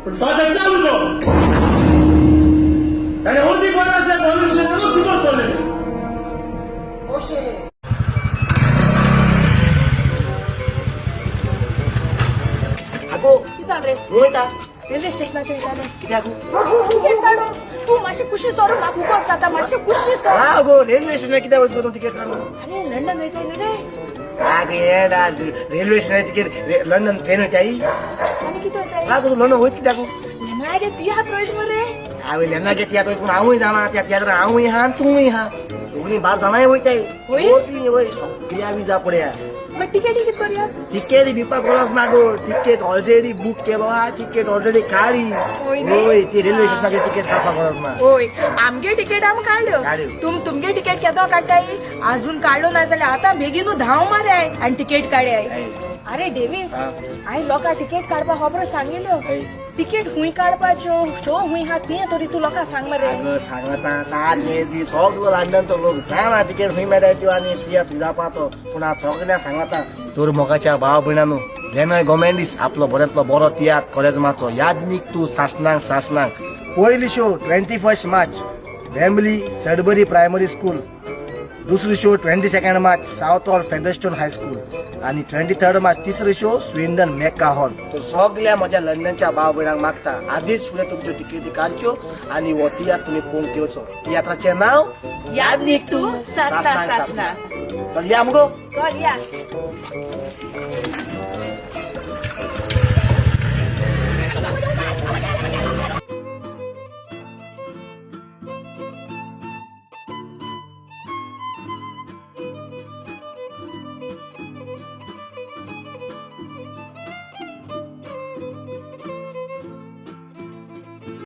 पूण फादर चालू तो. ताणें अर्दी बरें आसल्या पॉलिटिशियनाकूच भितर सरलेले. आगो. कितें जालें रे? वयता. रेल्वे स्टेशनाचेर वयतालें. कित्याक? तिकेट काडून तूं मातशें कुशी सर, म्हाका उगोत जाता, मातशें कुशी सर. आगो, रेल्वे स्टेशनार कित्याक वयता तूं तिकेट काडून? आनी लंडन वयताय न्हू रे. आगो येडा, रेल्वे स्टेशनार तिकेट, लंडन ट्रेन वयताय? आनी कितें वयताय? आगो, तूं लंडन वयत कित्याक? लेनागे तियात्र वयता मरे. हांवें लेनागे तियात्र, पूण हांवूय जाणा त्या तियात्राक हांवूय आहा आनी तूंय आहा, सगळीं बार जाणांय वयताय. वय? वय, सगळ्या विजा पड्या. मागीर तिकेटी कितें करुया? तिकेट बिवपाक गरज ना गो, तिकेट ऑलरेडी बूक केलो आहा, तिकेट ऑलरेडी काडली. वय न्ही? वय, ती रेल्वे स्टेशनाचेर तिकेट काडपाक गरज ना. होय, आमगे तिकेट आमी काडल्यो. काडल्यो. तुम तुमगे तिकेट केदो काडटाय? अजून काडलो ना जाल्यार आतां बेगीनू धांव माराय आनी तिकेट काडयाय. अरे डेवी, हांवें लोकां तिकेट काडपा खबरो सांगिल्यो. तिकेट खूंय काडपाच्यो, शो खूंय आहा तें तरी तूं लोकांक सांग मरे. आगो सांगता, सात मेजी सगलो लंडनचो लोक जाणा तिकेट खंय मेळटा त्यो आनी तियात्र खंय जावपा तो. पूण हांव सगळ्यांक सांगता, तर मोगाच्या भाव भयणांनो, लेनॉय गोमेंडीस आपलो बऱ्यांतलो बरो तियात्र कोरेजमाचो यादनीक तूं सासनांक सासनांक. पयली show 21 March, Wembley Sudbury primary school. दुसरी show 22 March, Southall Featherstone high school. आनी 23 मार्च तिसरी शो स्विंडन मेका हॉल. तर सगळ्या म्हज्या लंडनच्या भाव भयणांक मागता, आदीच फुडें तुमच्यो तिकेटी काडच्यो आनी हो तियात्र तुमी पळोवंक येवचो. तियात्राचें नांव यादनीक तूं सासना सासना. चल या मुगो. चल या.